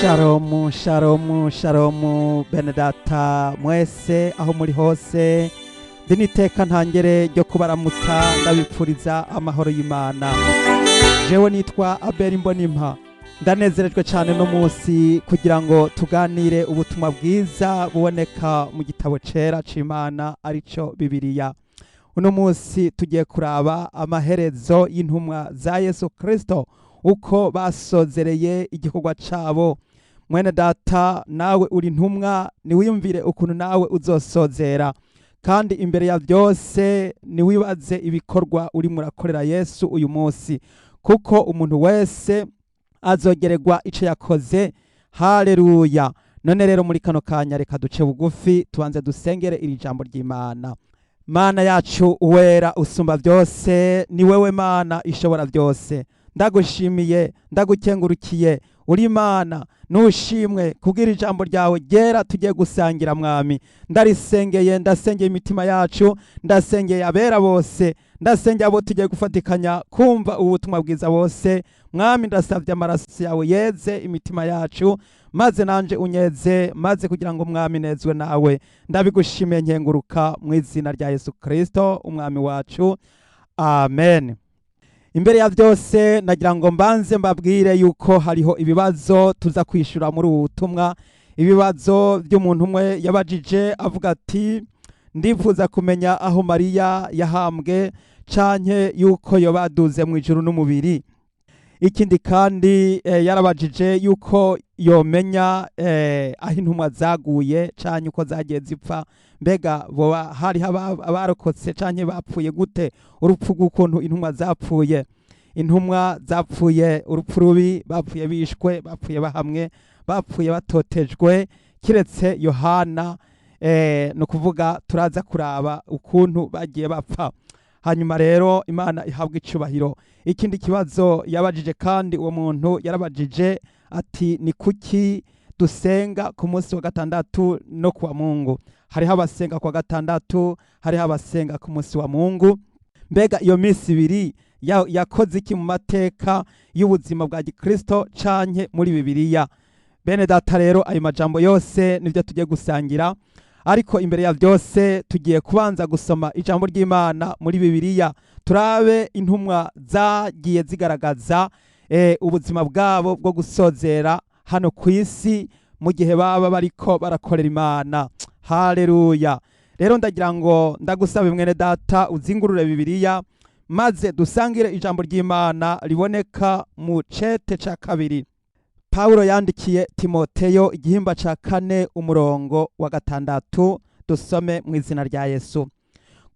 Sharomu, sharomu, sharomu, bene data mwese aho muri hose, ndi n'iteka ntangere ryo kubaramutsa, ndabipfuriza amahoro y'Imana. Jewe nitwa Abel Mbonimpa, ndanezerejwe cyane no munsi kugira ngo tuganire ubutumwa bwiza buboneka mu gitabo cera c'Imana, arico Bibiliya. Uno munsi tugiye kuraba amaherezo y'intumwa za Yesu Kristo, uko basozereye igikorwa cabo. Mwene data, nawe uri ntumwa, niwiyumvire ukuntu nawe uzosozera. Kandi imbere ya byose, niwibaze ibikorwa urimo urakorera Yesu uyu munsi, kuko umuntu wese azogererwa ico yakoze. Haleluya! None rero muri kano kanya, reka duce bugufi, tubanze dusengere iri jambo ry'Imana. Mana yacu, uwera usumba byose, ni wewe Mana ishobora byose. Ndagushimiye, ndagukengurukiye, uri Imana nushimwe kubwira ijambo ryawe ryera tugiye gusangira. Mwami, ndarisengeye, ndasengeye imitima yacu, ndasengeye abera bose, ndasengeye abo tugiye gufatikanya kumva ubutumwa bwiza bose. Mwami, ndasabye amaraso yawe yeze imitima yacu, maze nanje unyeze, maze kugira ngo, Mwami, nezwe nawe. Ndabigushimiye nkenguruka mu izina rya Yesu Kristo Umwami wacu, amen. Imbere ya byose, nagira ngo mbanze mbabwire yuko hariho ibibazo tuza kwishura muri ubu butumwa. Ibibazo by'umuntu umwe yabajije avuga ati: "Ndifuza kumenya aho Mariya yahambwe, canke yuko yobaduze mu ijuru n'umubiri." Ikindi kandi, yarabajije yuko yomenya aho intumwa zaguye canke uko zagiye zipfa. Mbega boba hariho abarokotse, canke bapfuye gute? Urupfu rw'ukuntu intumwa zapfuye. Intumwa zapfuye urupfu rubi, bapfuye bishwe, bapfuye bahamwe, bapfuye batotejwe, kiretse Yohana. Ni ukuvuga turaza kuraba ukuntu bagiye bapfa. Hanyuma rero, Imana ihabwa icubahiro. Ikindi kibazo yabajije kandi, uwo muntu yarabajije ati: "Ni kuki dusenga ku munsi wa gatandatu no kuwa Mungu?" Hariho abasenga kuwa gatandatu, hariho abasenga ku munsi wa Mungu. Mbega iyo minsi ibiri yakoze iki mu mateka y'ubuzima bwa gikristo canke muri Bibiliya? Bene data, rero ayo majambo yose nivyo tugiye gusangira, ariko imbere ya byose tugiye kubanza gusoma ijambo ry'Imana muri Bibiliya, turabe intumwa zagiye zigaragaza ubuzima bwabo bwo gusozera hano ku isi mu gihe baba bariko barakorera Imana. Haleluya! Rero ndagira ngo ndagusabe, mwene data, uzingurure Bibiliya, maze dusangire ijambo ry'Imana riboneka mu cete ca kabiri Pawulo yandikiye Timoteyo, igihimba ca 4, umurongo wa 6. Dusome mu izina rya Yesu.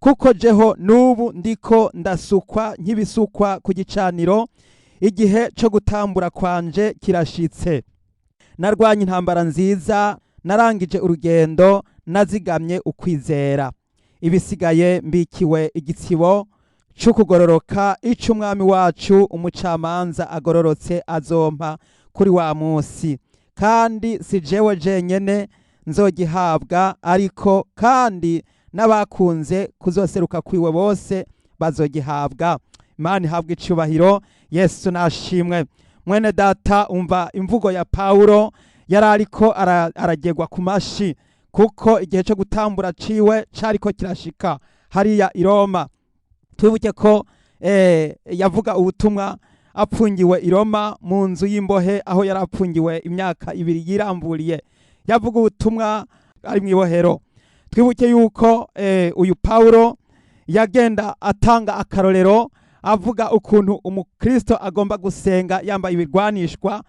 Kuko jeho n'ubu ndiko ndasukwa nk'ibisukwa ku gicaniro, igihe co gutambura kwanje kirashitse. Narwanye intambara nziza, narangije urugendo, nazigamye ukwizera. Ibisigaye mbikiwe igitsibo c'ukugororoka, ic'Umwami wacu umucamanza agororotse azompa kuri wa munsi. Kandi si jewe jenyene nzogihabwa, ariko kandi n'abakunze kuzoseruka kwiwe bose bazogihabwa. Imana ihabwa icubahiro, Yesu nashimwe. Mwene data, umva imvugo ya Pawulo. Yari ariko aragegwa ku mashi, kuko igihe cyo gutambura ciwe cariko kirashika hariya i Roma. Twibuke ko yavuga ubutumwa apfungiwe i Roma mu nzu y'imbohe, aho yari apfungiwe imyaka 2 yiramburiye. Yavuga ubutumwa ari mu ibohero. Twibuke yuko uyu Pawulo yagenda atanga akarorero, avuga ukuntu umukristo agomba gusenga yambaye ibirwanishwa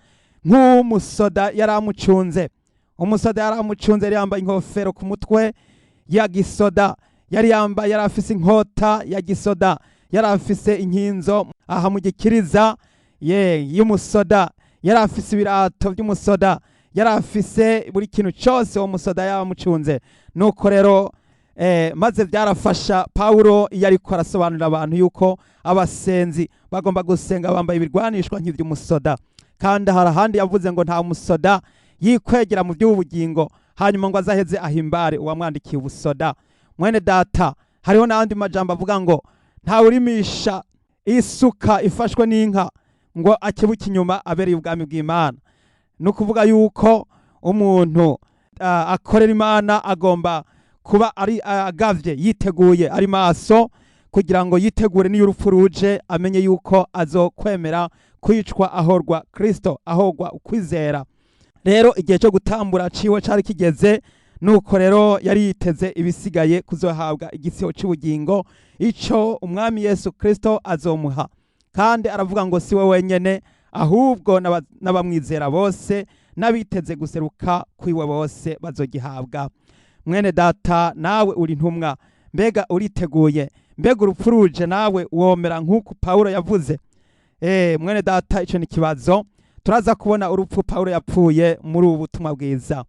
nk'umusoda yari amucunze. Umusoda yari amucunze yari yambaye inkofero ku mutwe ya gisoda, yari yambaye, yari afise inkota ya gisoda, yari afise inkinzo aha mu gikiriza ye y'umusoda, yari afise ibirato by'umusoda, yari afise buri kintu cyose uwo musoda yaba amucunze. Nuko rero maze byarafasha Pawulo iyo ariko arasobanurira abantu yuko abasenzi bagomba gusenga bambaye ibirwanishwa nk'iby'umusoda. Kandi hari ahandi yavuze ngo nta musoda yikwegera mu by'ubugingo, hanyuma ngo azaheze ahimbare uwamwandikiye ubusoda. Mwene data, hariho n'andi majambo avuga ngo ntawurimisha isuka ifashwe n'inka ngo akebuke inyuma abereye ubwami bw'Imana. Ni ukuvuga yuko umuntu akorera Imana agomba kuba ari agavye, yiteguye, ari maso, kugira ngo yitegure n'iyo urupfu ruje amenye yuko azokwemera kwicwa ahorwa Kristo, ahorwa ukwizera. Rero igihe cyo gutambura ciwe cari kigeze. Nuko rero yari yiteze ibisigaye, kuzohabwa igisiho c'ubugingo, ico Umwami Yesu Kristo azomuha. Kandi aravuga ngo si we wenyene, ahubwo n'abamwizera bose n'abiteze guseruka kwiwe bose bazogihabwa. Mwene data, nawe uri ntumwa, mbega uriteguye? Mbega urupfu ruje nawe womera nk'uku Pawulo yavuze? Mwene data, ico ni ikibazo. Turaza kubona urupfu Pawulo yapfuye muri ubu butumwa bwiza.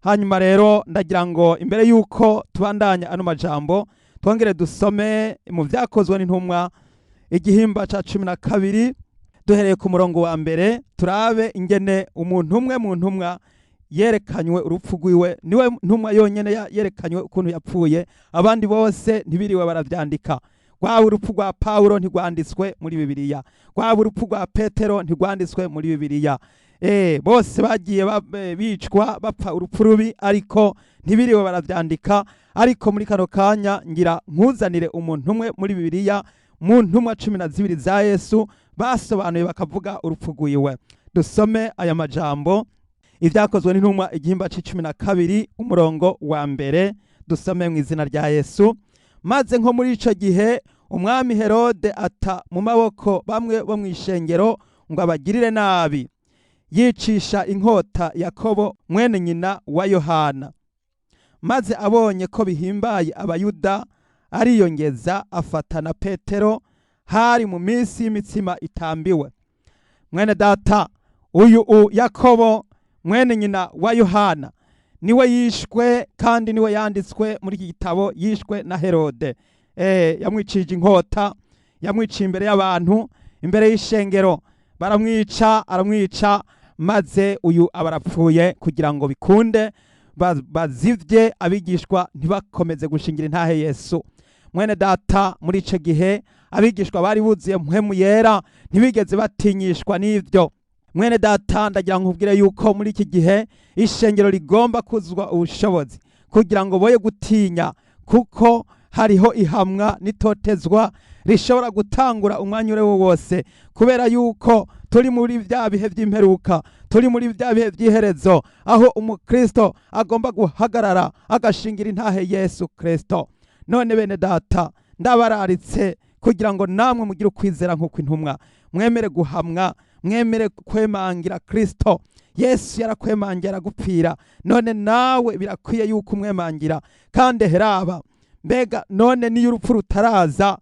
Hanyuma rero ndagira ngo imbere y'uko tubandanya ano majambo, twongere dusome mu Vyakozwe n'Intumwa igihimba ca 12, duhereye ku murongo wa 1, turabe ingene umuntu umwe mu ntumwa yerekanywe urupfu rwiwe. Niwe ntumwa yonyene yerekanywe ukuntu yapfuye, abandi bose ntibiriwe baravyandika. Rwaba urupfu rwa Pawulo ntirwanditswe muri Bibiliya, rwaba urupfu rwa Petero ntirwanditswe muri Bibiliya. Bose bagiye bicwa, bapfa urupfu rubi, ariko ntibiriwe baravyandika. Ariko muri kano kanya ngira nkuzanire umuntu umwe muri Bibiliya, mu ntumwa 12 za Yesu, basobanuye bakavuga urupfu rwiwe. Dusome aya majambo, Ibyakozwe n'Intumwa igihimba c'12, umurongo wa 1. Dusome mu izina rya Yesu. Maze nko muri ico gihe umwami Herode ata mu maboko bamwe bo mw'ishengero ngo abagirire nabi, yicisha inkota Yakobo mwene nyina wa Yohana. Maze abonye ko bihimbaye Abayuda, ariyongeza afata na Petero. Hari mu minsi y'imitsima itambiwe. Mwene data, uyu Yakobo mwene nyina wa Yohana niwe yishwe, kandi niwe yanditswe muri iki gitabo, yishwe na Herode. Yamwicije inkota, yamwiciye imbere y'abantu, imbere y'ishengero, baramwica, aramwica, maze uyu aba arapfuye kugira ngo bikunde bazivye abigishwa ntibakomeze gushingira intahe Yesu. Mwene data, muri ico gihe abigishwa bari buzuye Mpwemu Yera, ntibigeze batinyishwa n'ivyo. Mwene data, ndagira nkubwire yuko muri iki gihe ishengero rigomba kuzuzwa ubushobozi kugira ngo boye gutinya, kuko hariho ihamwa n'itotezwa rishobora gutangura umwanya uri wo wose, kubera yuko turi muri bya bihe by'imperuka, turi muri bya bihe by'iherezo, aho umukristo agomba guhagarara agashingira intahe Yesu Kristo. None bene data, ndabararitse kugira ngo namwe mugire ukwizera nk'uko intumwa, mwemere guhamwa, mwemere kwemangira Kristo. Yesu yarakwemangira aragupfira, none nawe birakwiye yuko umwemangira. Kandi heraba, mbega none niyo urupfu rutaraza,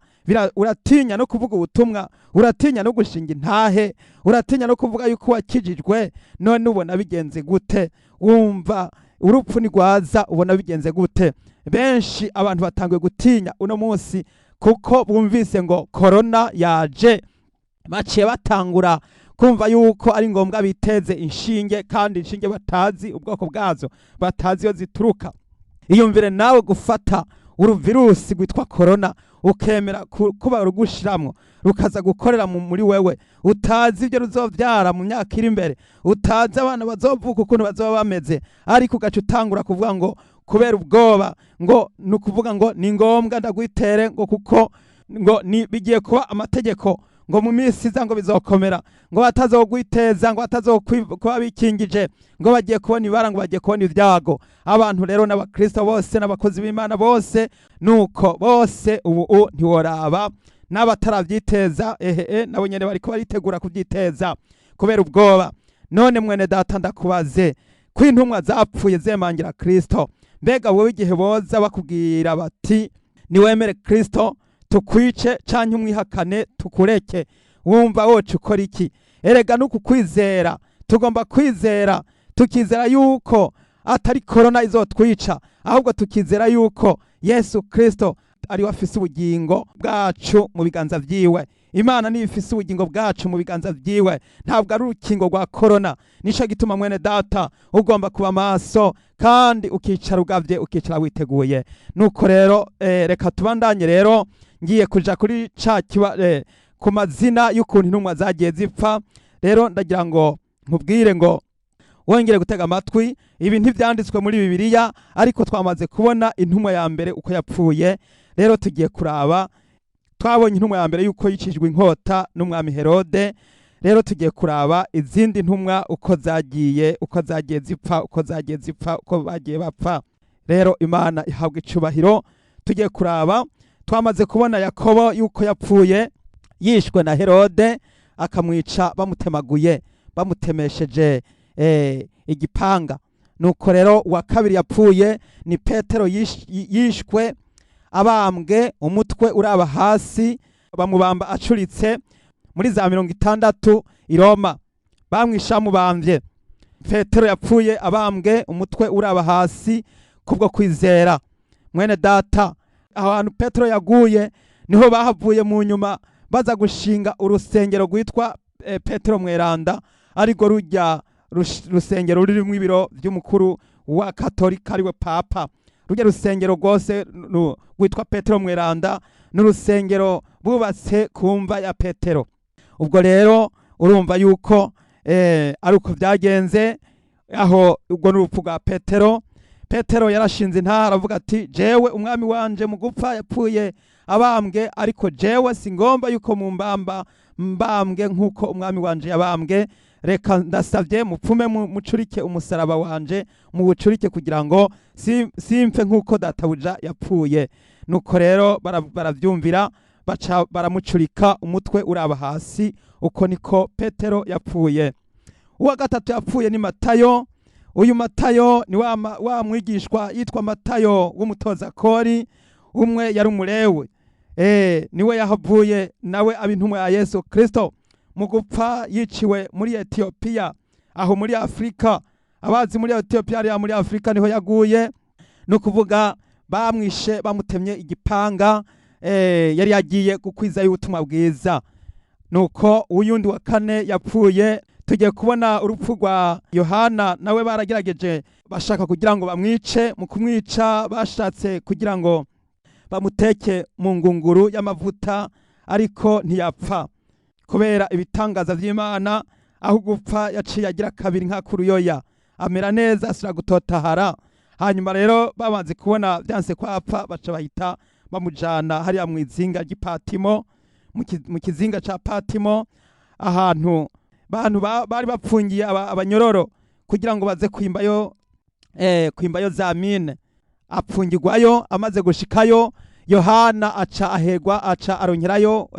uratinya no kuvuga ubutumwa, uratinya no gushinga intahe, uratinya no kuvuga yuko wakijijwe? None ubona bigenze gute? Wumva urupfu nirwaza ubona bigenze gute? Benshi abantu batanguye gutinya uno munsi kuko bumvise ngo korona yaje, baciye batangura kumva yuko ari ngombwa biteze inshinge, kandi inshinge batazi ubwoko bwazo, batazi iyo zituruka. Iyumvire nawe gufata uruvirusi rwitwa korona, ukemera kuba rugushiramwo, rukaza gukorera muri wewe, utazi ibyo ruzovyara mu myaka iri imbere, utazi abana bazovuka ukuntu bazoba bameze, ariko ugaca utangura kuvuga ngo kubera ubwoba, ngo ni ukuvuga ngo ni ngombwa ndagwitere, ngo kuko ngo ni bigiye kuba amategeko, ngo mu minsi iza ngo bizokomera, ngo batazogwiteza, ngo batazokuba bikingije, ngo bagiye kubona ibara, ngo bagiye kubona ibyago. Abantu rero n'abakristo bose n'abakozi b'Imana bose nuko bose ubu ntiworaba n'abataravyiteza, ehehe, nabo nyene bariko baritegura kuvyiteza kubera ubwoba. None mwene data, ndakubaze, ko intumwa zapfuye zemangira Kristo, mbega wowe igihe boza bakubwira bati niwemere Kristo tukwice, canke umwihakane tukureke, wumva woca ukora iki? Erega nuku kwizera, tugomba kwizera, tukizera yuko atari korona izotwica, ahubwo tukizera yuko Yesu Kristo ari we afise ubugingo bwacu mu biganza vyiwe. Imana niyo ifise ubugingo bwacu mu biganza vyiwe, ntabwo ari urukingo rwa korona. Nico gituma mwene data ugomba kuba maso kandi ukicara ugavye, ukicara witeguye. Nuko rero reka tubandanye. Rero ngiye kuja kuri ca kiba ku mazina y'ukuntu intumwa zagiye zipfa. Rero ndagira ngo nkubwire ngo Wongere gutega amatwi, ibi ntivyanditswe muri Bibiliya, ariko twamaze kubona intumwa ya mbere uko yapfuye. Rero tugiye kuraba, twabonye intumwa ya mbere yuko yicishijwe inkota n'umwami Herode. Rero tugiye kuraba izindi ntumwa uko zagiye zipfa, uko zagiye zipfa, uko bagiye bapfa. Rero Imana ihabwa icubahiro. Tugiye kuraba, twamaze kubona Yakobo yuko yapfuye yishwe na Herode, akamwica bamutemaguye, bamutemesheje igipanga. Nuko rero uwa kabiri yapfuye ni Petero, yishwe abambwe umutwe uraba hasi, bamubamba acuritse muri za 60 i Roma, bamwishe bamubambye. Petero yapfuye abambwe umutwe uraba hasi kubwo kwizera. Mwene data, ahantu Petero yaguye niho bahavuye mu nyuma baza gushinga urusengero rwitwa Petero Mweranda, ariko rujya rusengero rurimo ibiro by'umukuru wa Katolika, ariwe Papa. Rujya rusengero rwose rwitwa Petero Mweranda n'urusengero bubatse ku mva ya Petero. Ubwo rero urumva yuko ari uko byagenze aho. Ubwo n'urupfu rwa Petero. Petero yarashinze intara, aravuga ati: "Jewe umwami wanje mu gupfa yapfuye abambwe, ariko jewe singomba yuko mu mbamba mbambwe nk'uko umwami wanje yabambwe. Reka ndasabye mupfume mucurike umusaraba wanje, muwucurike kugira ngo simpfe nk'uko databuja yapfuye." Nuko rero baravyumvira, baca baramucurika umutwe uraba hasi. Uko niko Petero yapfuye. Uwa gatatu yapfuye ni Matayo. Uyu Matayo ni wa mwigishwa yitwa Matayo w'umutoza kori, umwe yari umulewi. Niwe yahavuye nawe aba intumwa ya Yesu Kristo. Mu gupfa yiciwe muri Etiyopiya, aho muri Afurika. Abazi muri Etiyopiya, hariya muri Afurika, niho yaguye. Ni ukuvuga bamwishe bamutemye igipanga, yari yagiye gukwizayo ubutumwa bwiza. Nuko uyundi wa kane yapfuye, tugiye kubona urupfu rwa Yohana. Nawe baragerageje, bashaka kugira ngo bamwice. Mu kumwica bashatse kugira ngo bamuteke mu ngunguru y'amavuta, ariko ntiyapfa kubera ibitangaza vy'Imana. Aho gupfa yaciye agira kabiri nk'akuruyoya, amera neza, asubira gutotahara. Hanyuma rero bamaze kubona vyanse kwapfa, baca bahita bamujana hariya mu izinga ry'Ipatimo, mu kizinga ca Patimo, ahantu bantu bari bapfungiye abanyororo kugira ngo baze kwimbayo za mine. Apfungirwayo. Amaze gushikayo, Yohana aca ahegwa, aca aronkerayo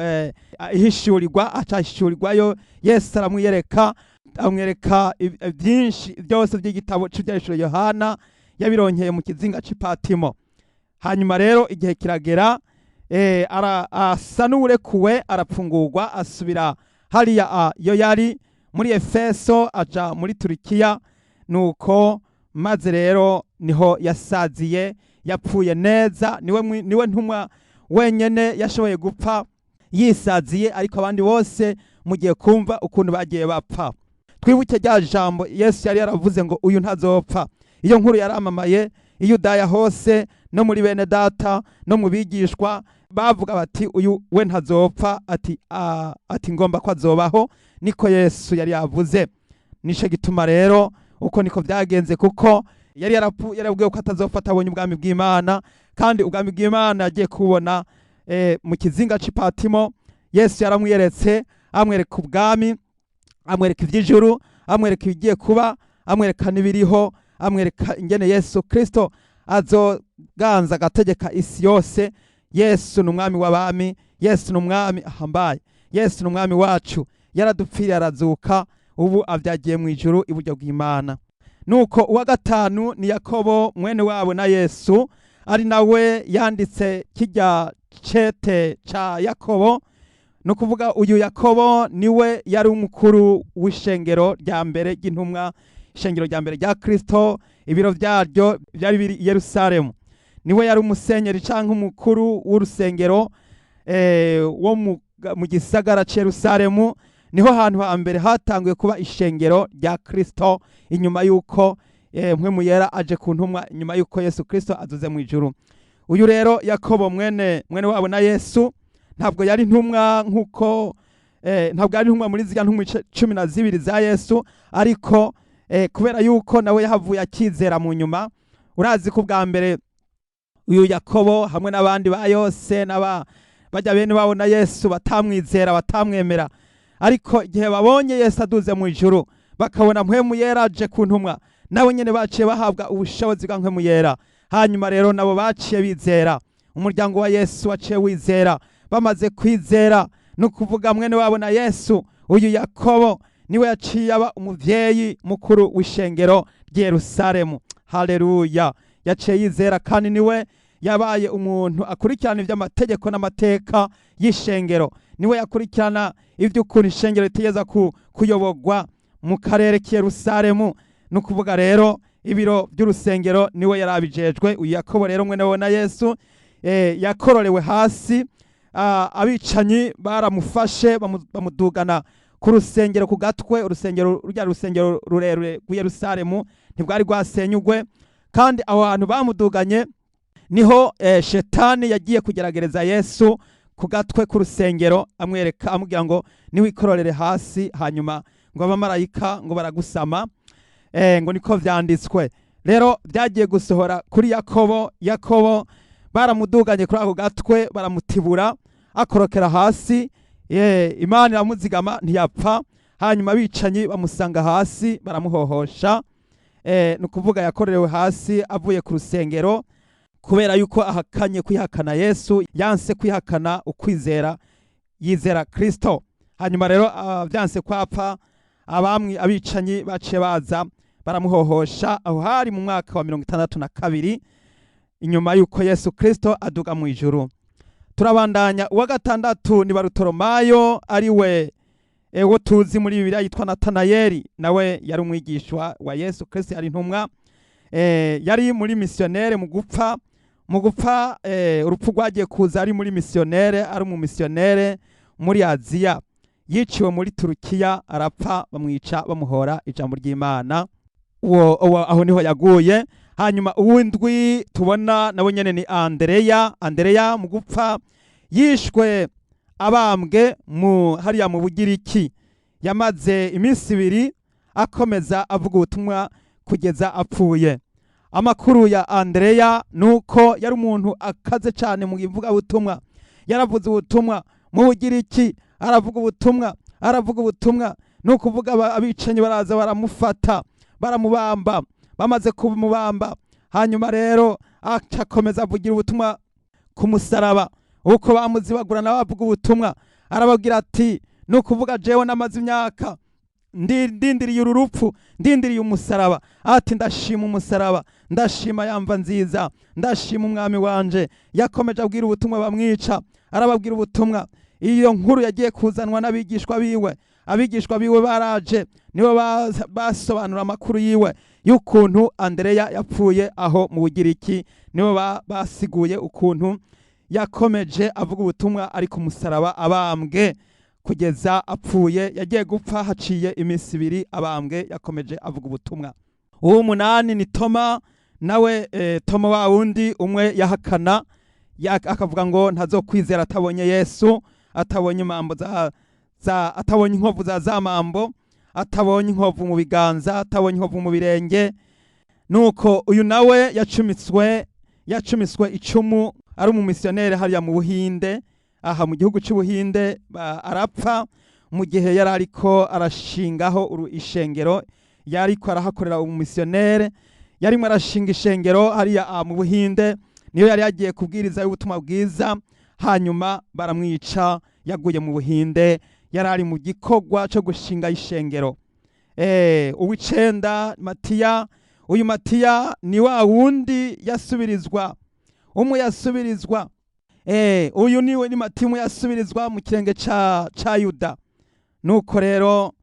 ihishurirwa, aca ahishurirwayo. Yesu aramwiyereka, amwereka byinshi byose by'igitabo c'Ivyahishuriwe Yohana, yabironkeye mu kizinga c'Ipatimo. Hanyuma rero igihe kiragera, asa n'uwurekuwe, arapfungurwa, asubira hariya iyo yari muri Efeso, aja muri Turikiya. Nuko maze rero niho yasaziye, yapfuye neza. Niwe ntumwa wenyene yashoboye gupfa yisaziye, ariko abandi bose mugiye kumva ukuntu bagiye bapfa. Twibuke rya jambo Yesu yari yaravuze ngo uyu ntazopfa. Iyo nkuru yaramamaye i Yudaya hose, no muri bene data, no mu bigishwa. Bavuga bati: "Uyu we ntazopfa," ati: "Ngomba ko azobaho, niko Yesu yari yavuze." Nico gituma rero uko niko byagenze, kuko yari yarabwiwe ko atazopfa atabonye ubwami bw'Imana, kandi ubwami bw'Imana yagiye kubona mu kizinga c'Ipatimo. Yesu yaramwiyeretse, amwereka ubwami, amwereka ivy'ijuru, amwereka ibigiye kuba, amwereka n'ibiriho, amwereka ingene Yesu Kristo azoganza agategeka isi yose. Yesu ni umwami w'abami, Yesu ni umwami ahambaye, Yesu ni umwami wacu. Yaradupfiriye, arazuka, ubu avyagiye mu ijuru iburyo bw'Imana. Nuko uwa gatanu ni Yakobo, mwene wabo na Yesu, ari nawe yanditse kirya cete ca Yakobo. Ni ukuvuga uyu Yakobo niwe yari umukuru w'ishengero rya mbere ry'intumwa, ishengero rya mbere rya Kristo. Ibiro vyaryo byari biri i Yerusalemu. Niwe yari umusenyeri canke umukuru w'urusengero wo mu gisagara c'Yerusalemu. Niho hantu hambere hatanguye kuba ishengero rya Kristo inyuma y'uko Mpwemu Yera aje ku ntumwa, inyuma y'uko Yesu Kristo aduze mu ijuru. Uyu rero Yakobo, mwene wabo na Yesu, ntabwo yari intumwa nk'uko ntabwo yari intumwa muri zirya ntumwa 12 za Yesu, ariko Kubera yuko nawe yahavuye akizera mu nyuma. Urazi ko ubwa mbere uyu Yakobo hamwe n'abandi ba Yose n'aba bajya bene babo na Yesu batamwizera, batamwemera, ariko igihe babonye Yesu aduze mu ijuru, bakabona Mpwemu Yera aje ku ntumwa, nabo nyene baciye bahabwa ubushobozi bwa Mpwemu Yera. Hanyuma rero nabo baciye bizera, umuryango wa Yesu waciye wizera. Bamaze kwizera, ni ukuvuga mwene wabo na Yesu uyu Yakobo niwe yaciye aba umuvyeyi mukuru w'ishengero ry'Yerusalemu. Haleluya! Yaciye yizera, kandi niwe yabaye umuntu akurikirana iby'amategeko n'amateka y'ishengero, niwe yakurikirana iby'ukuntu ishengero ritegeza kuyobogwa mu karere k'Yerusalemu. Ni ukuvuga rero ibiro by'urusengero niwe yari abijejwe. Uyu Yakobo rero mwene we na Yesu yakororewe hasi. Abicanyi baramufashe, bamudugana ku rusengero, ku gatwe. Urusengero rurya rusengero rurerure rw'i Yerusalemu ntibwari rwasenyugwe, kandi aho hantu bamuduganye niho shetani yagiye kugeragereza Yesu ku gatwe k'urusengero, amwereka, amubwira ngo niwikororere hasi, hanyuma ngo abamarayika ngo baragusama, ngo niko vyanditswe. Rero byagiye gusohora kuri Yakobo. Yakobo baramuduganye kuri ako gatwe, baramutibura, akorokera hasi. Imana iramuzigama, ntiyapfa. Hanyuma abicanyi bamusanga hasi, baramuhohosha. Ni ukuvuga yakorewe hasi avuye ku rusengero kubera yuko ahakanye kwihakana Yesu, yanse kwihakana ukwizera, yizera Kristo. Hanyuma rero byanse kwapfa, abamwi abicanyi baciye baza baramuhohosha. Aho hari mu mwaka wa 62 inyuma yuko Yesu Kristo aduga mu ijuru. Turabandanya. Uwa gatandatu ni Barutoromayo, ari we uwo tuzi muri Bibiliya yitwa Natanayeli. Nawe yari umwigishwa wa Yesu Kristo, yari intumwa, yari muri missionnaire. Mu gupfa urupfu rwagiye kuza ari muri missionnaire, ari mu missionnaire muri Aziya. Yiciwe muri Turukiya, arapfa, bamwica bamuhora ijambo ry'Imana. Uwo aho niho yaguye. Hanyuma uwindwi tubona nabo nyene ni Andereya. Andereya mu gupfa yishwe abambwe mu hariya mu Bugiriki. Yamaze iminsi 2 akomeza avuga ubutumwa kugeza apfuye. Amakuru ya Andereya nuko yari umuntu akaze cyane mu ivugabutumwa. Yaravuze ubutumwa mu Bugiriki, aravuga ubutumwa, aravuga ubutumwa. Ni ukuvuga abicanyi baraza baramufata, baramubamba. Bamaze kumubamba, hanyuma rero akomeza avugira ubutumwa ku musaraba. Uko bamuzibagura nawe avuga ubutumwa, arababwira ati: "Ni ukuvuga jewe namaze imyaka ndindiriye uru rupfu, ndindiriye umusaraba." Ati: "Ndashima umusaraba, ndashima yamva nziza, ndashima umwami wanje." Yakomeje abwira ubutumwa, bamwica, arababwira ubutumwa. Iyo nkuru yagiye kuzanwa n'abigishwa biwe. Abigishwa biwe baraje, nibo basobanura amakuru yiwe y'ukuntu Andereya yapfuye aho mu Bugiriki. Nibo basiguye ukuntu yakomeje avuga ubutumwa ari ku musaraba abambwe kugeza apfuye. Yagiye gupfa haciye iminsi 2 abambwe, yakomeje avuga ubutumwa. Uw'umunani ni Toma nawe, Toma wa wundi umwe yahakana, akavuga ngo ntazokwizera atabonye Yesu, atabonye imambo za atabonye inkovu za mambo, atabonye inkovu mu biganza, atabonye inkovu mu birenge. Nuko uyu nawe yacumiswe icumu ari umumisiyoneri hariya mu Buhinde, aha mu gihugu cy'Ubuhinde, arapfa mu gihe yari ariko arashingaho ishengero, yariko arahakorera umumisiyoneri, yarimo arashinga ishengero hariya mu Buhinde, niyo yari yagiye kubwiriza ubutumwa bwiza, hanyuma baramwica. Yaguye mu Buhinde, yari ari mu gikorwa cyo gushinga ishengero. Uw'icenda Matiya. Uyu Matiya ni wa wundi yasubirizwa, umwe yasubirizwa. Uyu niwe ni Matiya, umwe yasubirizwa mu kirenge ca Yuda. Nuko rero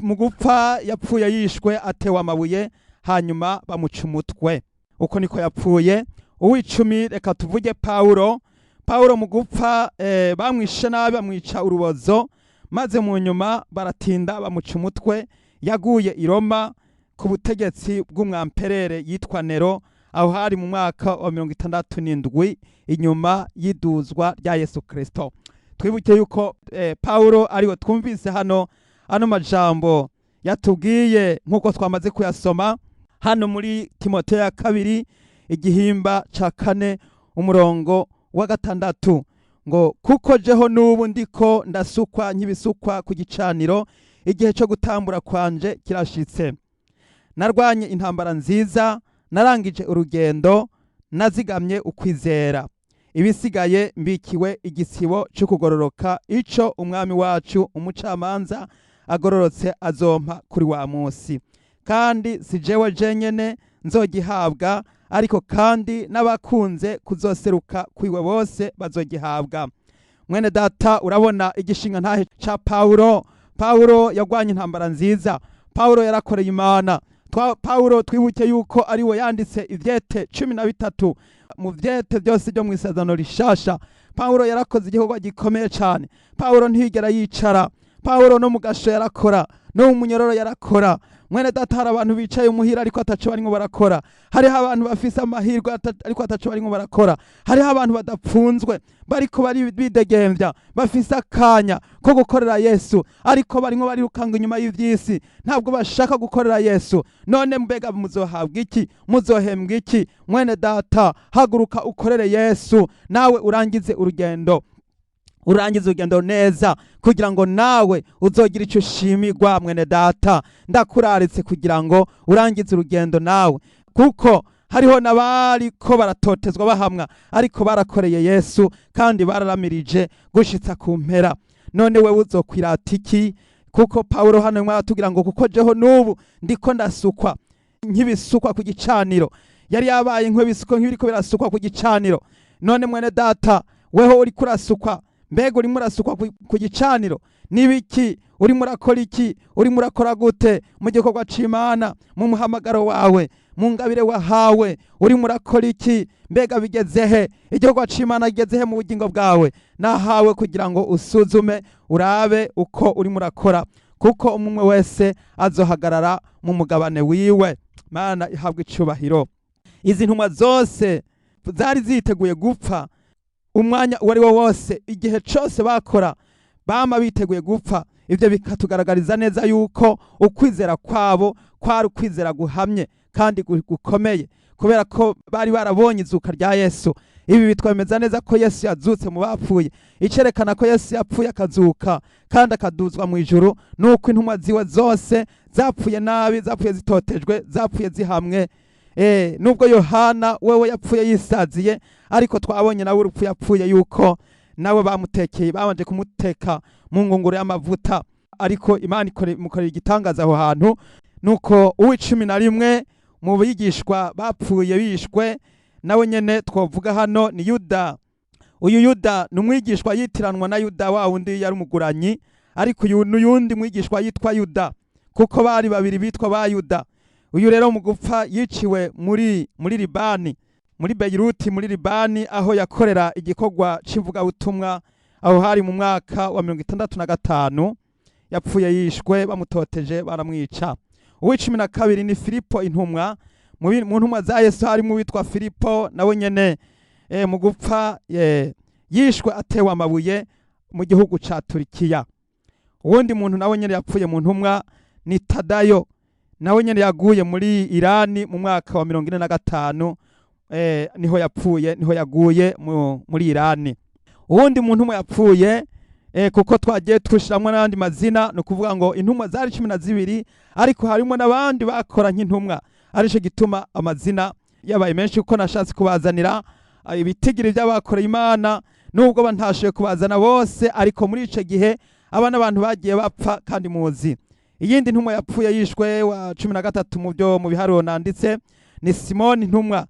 mu gupfa yapfuye yishwe atewe amabuye, hanyuma bamuca umutwe. Uko niko yapfuye. Uw'icumi reka tuvuge Paulo. Paulo mu gupfa bamwishe nabi, bamwica urubozo, maze mu nyuma baratinda bamuca umutwe. Yaguye i Roma ku butegetsi bw'umwamperere yitwa Nero. Aho hari mu mwaka wa 67 inyuma y'iduzwa rya Yesu Kristo. Twibuke yuko Paulo ariwe twumvise hano ano majambo. Yatubwiye nk'uko twamaze kuyasoma hano muri Timoteyo ya kabiri, igihimba ca 4, umurongo wa 6, ngo kuko jeho n'ubu ndiko ndasukwa nk'ibisukwa ku gicaniro, igihe cyo gutambura kwanje kirashitse. Narwanye intambara nziza, narangije urugendo, nazigamye ukwizera. Ibisigaye mbikiwe igisibo cyo kugororoka, ico Umwami wacu umucamanza agororotse azompa kuri wa munsi. Kandi si jewe jenyene nzogihabwa, ariko kandi n'abakunze kuzoseruka kwiwe bose bazogihabwa. Mwene data, urabona igishinga ntahe ca Paulo. Paulo yagwanye intambara nziza, Paulo yarakoreye Imana. Paulo twibuke yuko ari we yanditse ivyete 13 mu vyete byose byo mu Isezerano Rishasha. Paulo yarakoze igikorwa gikomeye cyane. Paulo ntiyigera yicara. Paulo no mu gasho yarakora, no mu munyororo yarakora. Mwene data, hari abantu bicaye umuhira ariko ataco barimo barakora. Hariho abantu bafise amahirwe ariko ataco barimo barakora. Hariho abantu badapfunzwe bariko bari bidegemvya, bafise akanya ko gukorera Yesu, ariko barimo barirukanga inyuma y'ivyisi, ntabwo bashaka gukorera Yesu. None mbega muzohabwa iki? Muzohembwa iki? Mwene data, haguruka ukorere Yesu, nawe urangize urugendo, urangize urugendo neza, kugira ngo nawe uzogira icyo ushimirwa. Mwene data, ndakuraritse kugira ngo urangize urugendo nawe, kuko hariho n'abariko baratotezwa bahamwa, ariko barakoreye Yesu kandi bararamirije gushitsa ku mpera. None wewe uzokwirata iki? Kuko Pawulo hano aratubwira ngo kuko jeho n'ubu ndiko ndasukwa nk'ibisukwa ku gicaniro. Yari yabaye nk'ibisukwa, nk'ibiriko birasukwa ku gicaniro. None mwene data, weho uriko urasukwa, mbega urimo urasukwa ku gicaniro nibiki? Urimo urakora iki? Urimo urakora gute mu gikorwa c'Imana, mu muhamagaro wawe, mu ngabire wahawe? Urimo urakora iki? Mbega bigeze he? Igikorwa c'Imana kigeze he mu bugingo bwawe? Nahawe kugira ngo usuzume, urabe uko urimo urakora, kuko umwe wese azohagarara mu mugabane wiwe. Mana ihabwa icubahiro. Izi ntumwa zose zari ziteguye gupfa umwanya uwo ari wo wose. Igihe cose bakora bama biteguye gupfa. Ibyo bikatugaragariza neza yuko ukwizera kwabo kwari ukwizera guhamye kandi gukomeye, kubera ko bari barabonye izuka rya Yesu. Ibi bitwemeza neza ko Yesu yazutse mu bapfuye. Icerekana ko Yesu yapfuye akazuka kandi akaduzwa mu ijuru nuko intumwa ziwe zose zapfuye nabi, zapfuye zitotejwe, zapfuye zihamwe. Nubwo Yohana wewe yapfuye yisaziye, ariko twabonye nawe urupfu yapfuye yuko nawe bamutekeye, babanje kumuteka mu ngunguru y'amavuta, ariko Imana imukorera igitangaza aho hantu. Nuko uw'11 mu bigishwa bapfuye bishwe nawe nyene twovuga hano ni Yuda. Uyu Yuda ni umwigishwa yitiranwa na Yuda wa wundi yari umuguranyi, ariko uyu n'uyundi mwigishwa yitwa Yuda, kuko bari babiri bitwa ba Yuda. Uyu rero mu gupfa yiciwe muri Libani, muri Beiruti muri Libani, aho yakorera igikorwa c'ivugabutumwa. Aho hari mu mwaka wa 65. Yapfuye yishwe, bamutoteje baramwica. Uw'12 ni Filipo intumwa. Mu ntumwa za Yesu harimo uwitwa Filipo, nawe nyene mu gupfa yishwe atewe amabuye mu gihugu ca Turikiya. Uwundi muntu nawe nyene yapfuye mu ntumwa ni Tadayo, nawe nyene yaguye muri Irani mu mwaka wa 45. Niho yapfuye, niho yaguye muri Irani. Uwundi muntu umwe yapfuye, kuko twagiye tushiramwo n'abandi mazina, ni ukuvuga ngo intumwa zari 12, ariko harimo n'abandi bakora nk'intumwa, arico gituma amazina yabaye menshi, kuko nashatse kubazanira ibitigiri by'abakoreye Imana, nubwo bantashoboye kubazana bose. Ariko muri ico gihe aba n'abantu bagiye bapfa kandi muzi. Iyindi ntumwa yapfuye yishwe wa 13 mu byo mu biharuro nanditse ni Simoni ntumwa.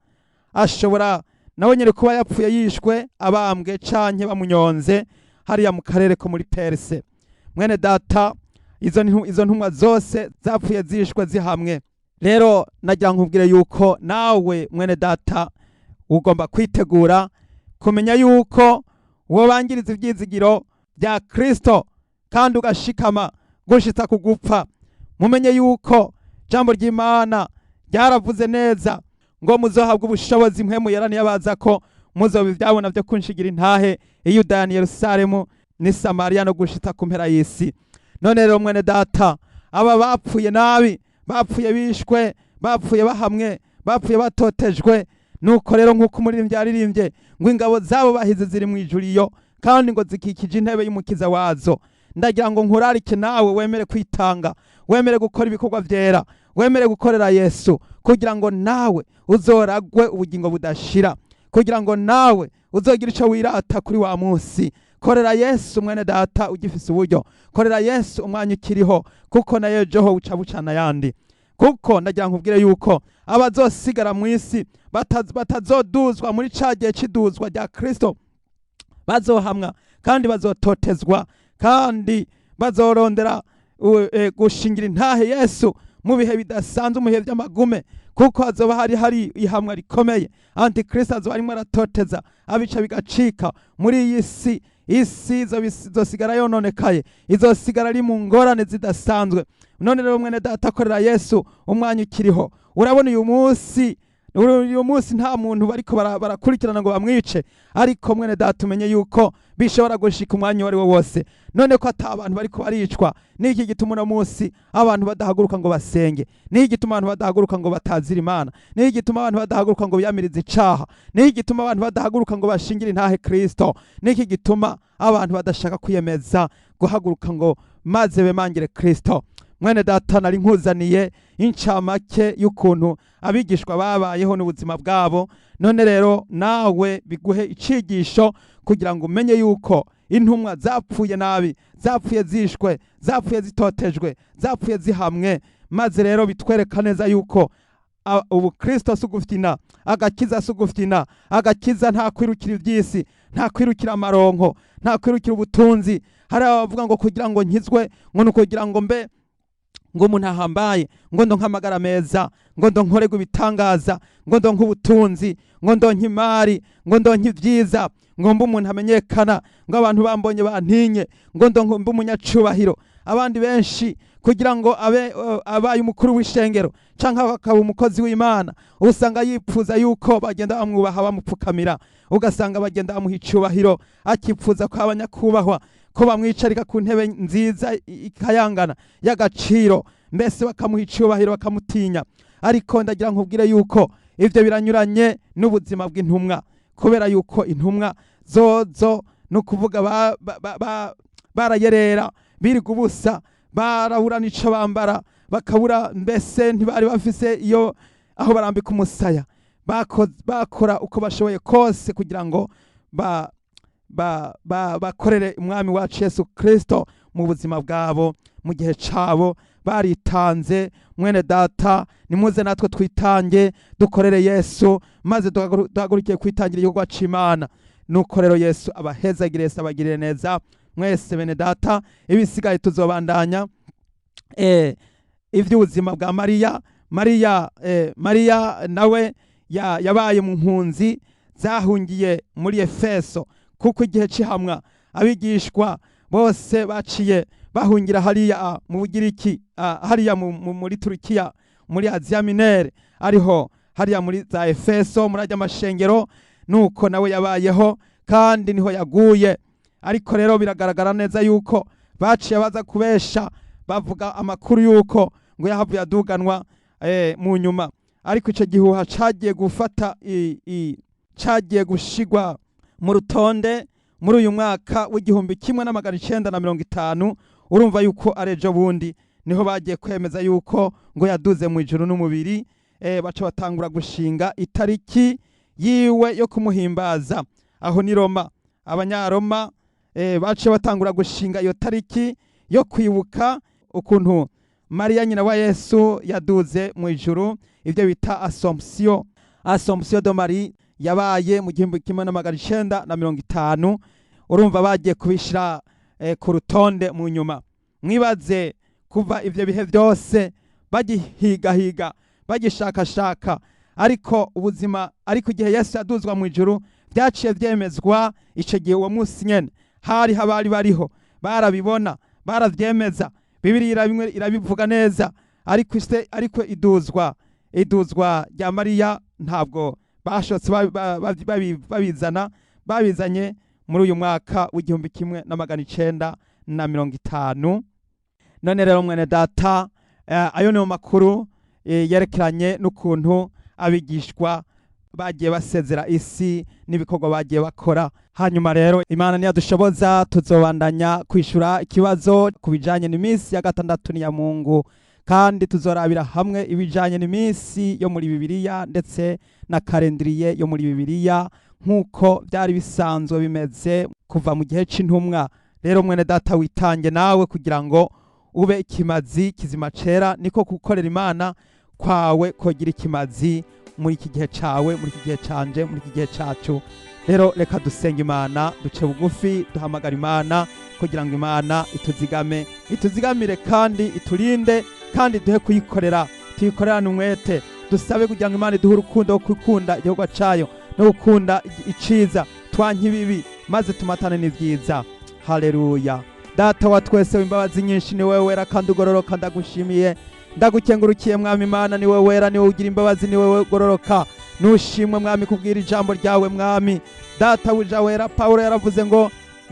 Ashobora nawe nyine kuba yapfuye yishwe abambwe canke bamunyonze hariya mu karere ko muri Perse. Mwene data, izo ntumwa zose zapfuye zishwe zihamwe. Rero nagira nkubwire yuko nawe mwene data ugomba kwitegura kumenya yuko wobangiriza ivyizigiro bya Kristo kandi ugashikama gushitsa kugupfa. Mumenye yuko jambo ry'Imana ryaravuze neza ngo muzohabwa ubushobozi Mpwemu Yera niyabaza ko, muzoba ivyabona vyo kunshigira intahe i Yudaya ni Yerusalemu ni Samariya no gushitsa ku mpera y'isi. None rero mwene data, Aba bapfuye nabi, bapfuye bishwe, bapfuye bahamwe, bapfuye batotejwe. Nuko rero, nk'uko umuririmbyi yaririmbye ngo ingabo zabo bahize ziri mu ijuru iyo, kandi ngo zikikije intebe y'Umukiza wazo. Ndagira ngo nkurarike nawe wemere kwitanga, wemere gukora ibikorwa byera, wemere gukorera Yesu, kugira ngo nawe uzoragwe ubugingo budashira, kugira ngo nawe uzogira icyo wirata kuri wa munsi. Korera Yesu, mwene data, ugifise uburyo. Korera Yesu umwanya ukiriho, kuko na ejo buca bucana yandi. Kuko ndagira nkubwire yuko abazosigara mu isi batazoduzwa muri ca gihe c'iduzwa rya Kristo bazohamwa kandi bazototezwa, kandi bazorondera gushingira intahe Yesu mu bihe bidasanzwe, mu bihe by'amagume, kuko hazoba hari ihamwa rikomeye. Antikristo azoba arimo aratoteza, abica bigacika muri iyi si. Isi izosigara yononekaye, izosigara ari mu ngorane zidasanzwe. None rero, mwene data, akorera Yesu umwanya ukiriho. Urabona uyu munsi nta muntu bariko barakurikirana ngo bamwice, ariko mwene data, umenye yuko bishobora gushika umwanya uwo ari wo wose. None ko ata abantu bariko baricwa, niki gituma uno munsi abantu badahaguruka ngo basenge? Niki gituma abantu badahaguruka ngo batazira Imana? Niki gituma abantu badahaguruka ngo biyamirize icaha? Niki gituma abantu badahaguruka ngo bashingire intahe Kristo? Niki gituma abantu badashaka kwiyemeza guhaguruka ngo maze bemangire Kristo? Mwene data, nari nkuzaniye incamake y'ukuntu abigishwa babayeho n'ubuzima bwabo. None rero nawe biguhe icigisho kugira ngo umenye yuko intumwa zapfuye nabi, zapfuye zishwe, zapfuye zitotejwe, zapfuye zihamwe. Maze rero bitwereka neza yuko ubukristo si ugufyina, agakiza si ugufyina. Agakiza nta kwirukira iby'isi, nta kwirukira amaronko, nta kwirukira ubutunzi. Hari abavuga ngo kugira ngo nkizwe ngo ni ukugira ngo mbe ngo umuntu ahambaye, ngo ndonke amagara meza, ngo ndonkorerwe ibitangaza, ngo ndonke ubutunzi, ngo ndonke imari, ngo ndonke ibyiza, ngo mbe umuntu amenyekana, ngo abantu bambonye bantinye, ngo ndonke mbe umunyacubahiro. Abandi benshi kugira ngo abe abaye umukuru w'ishengero canke akaba umukozi w'Imana, usanga yipfuza yuko bagenda bamwubaha, bamupfukamira, ugasanga bagenda bamuha icubahiro, akipfuza ko abanyakubahwa ko bamwicarika ku ntebe nziza ikayangana y'agaciro, mbese bakamuha icubahiro, bakamutinya. Ariko ndagira nkubwire yuko ivyo biranyuranye n'ubuzima bw'intumwa, kubera yuko intumwa zozo ni ukuvuga barayerera, birirwa ubusa, barabura n'ico bambara, bakabura, mbese ntibari bafise iyo aho barambika umusaya. Bakora uko bashoboye kose kugira ngo bakorere Umwami wacu Yesu Kristo mu buzima bwabo, mu gihe cabo baritanze. Mwene data, nimuze natwe twitange, dukorere Yesu, maze duhagurukiye kwitangira igikorwa c'Imana. Nuko rero Yesu abahezagire, Yesu abagirire neza mwese, bene data. Ibisigaye tuzobandanya ivy'ubuzima bwa Mariya. Mariya nawe yabaye mu mpunzi zahungiye muri Efeso, kuko igihe c'ihamwa abigishwa bose baciye bahungira hariya mu Bugiriki, hariya muri Turukiya, muri Aziya Mineure, ariho hariya muri za Efeso, muri ajya amashengero. Nuko nawe yabayeho kandi niho yaguye. Ariko rero biragaragara neza yuko baciye baza kubesha, bavuga amakuru yuko ngo yahavuye aduganwa mu nyuma. Ariko ico gihuha cagiye gufata cagiye gushigwa mu rutonde muri uyu mwaka w'1950. Urumva yuko ari ejo bundi niho bagiye kwemeza yuko ngo yaduze mu ijuru n'umubiri. Baca batangura gushinga itariki yiwe yo kumuhimbaza. Aho ni Roma, Abanyaroma baciye batangura gushinga iyo tariki yo kwibuka ukuntu Mariya nyina wa Yesu yaduze mu ijuru, ibyo bita Assomption, Assomption de Marie, yabaye mu 1950. Urumva bagiye kubishira ku rutonde mu nyuma. Mwibaze kuva ivyo bihe byose bagihigahiga, bagishakashaka, ariko ubuzima, ariko igihe Yesu yaduzwa mu ijuru byaciye vyemezwa ico gihe, uwo munsi nyene. Hari habari bariho barabibona, baravyemeza, Bibiliya irabivuga neza. Ariko ise ariko iduzwa rya Mariya ntabwo bashotse babizana, babizanye muri uyu mwaka w'1950. None rero mwene data, ayo niyo makuru yerekeranye n'ukuntu abigishwa bagiye basezera isi n'ibikorwa bagiye bakora. Hanyuma rero Imana niyadushoboza tuzobandanya kwishura ikibazo ku bijanye n'iminsi ya gatandatu n'iya Mungu, kandi tuzorabira hamwe ibijanye n'iminsi yo muri Bibiliya ndetse na calendrier yo muri Bibiliya nk'uko byari bisanzwe bimeze kuva mu gihe c'intumwa. Rero mwene data, witange nawe kugira ngo ube ikimazi kizima cera, niko gukorera Imana kwawe kogira ikimazi muri iki gihe cawe, muri iki gihe canje, muri iki gihe cacu. Rero reka dusenga Imana, duce bugufi, duhamagara Imana kugira ngo Imana ituzigame, ituzigamire kandi iturinde, kandi duhe kuyikorera, tuyikorerane umwete. Dusabe kugira ngo Imana iduhe urukundo rwo gukunda igihugu cayo no gukunda iciza, twanke ibibi maze tumatane n'ivyiza. Haleluya. Data wa twese w'imbabazi nyinshi, ni wewe wera kandi ugororoka, ndagushimiye, ndagukengurukiye Mwami Imana. Ni wewe wera, ni wowe ugira imbabazi, ni wewe ugororoka. Nushimwe Mwami kubwira ijambo ryawe. Mwami Data buja wera, Pawulo yaravuze ngo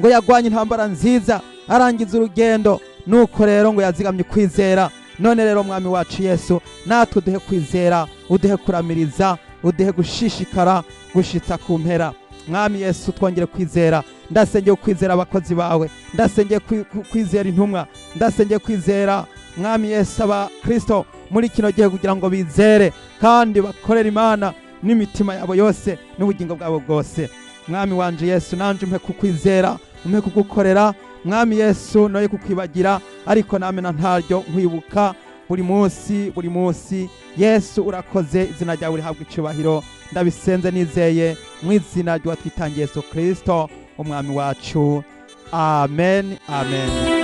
yagwanye intambara nziza, arangiza urugendo, nuko rero ngo yazigamye kwizera. None rero Mwami wacu Yesu, natwe uduhe kwizera, uduhe kuramiriza, uduhe gushishikara gushitsa ku mpera. Mwami Yesu, twongere kwizera. Ndasengeye kwizera abakozi bawe, ndasengeye kwizera intumwa, ndasengeye kwizera Mwami Yesu aba Kristo muri kino gihe, kugira ngo bizere kandi bakorere Imana n'imitima yabo yose n'ubugingo bwabo bwose. Mwami wanje Yesu, nanje umpe kukwizera, umpe kugukorera Mwami Yesu, noye kukwibagira, ariko name na ntaryo nkwibuka buri munsi, buri munsi. Yesu urakoze, izina ryawe rihabwa icubahiro. Ndabisenze nizeye mu izina ry'uwatwitangiye Yesu Kristo umwami wacu. Amen, amen.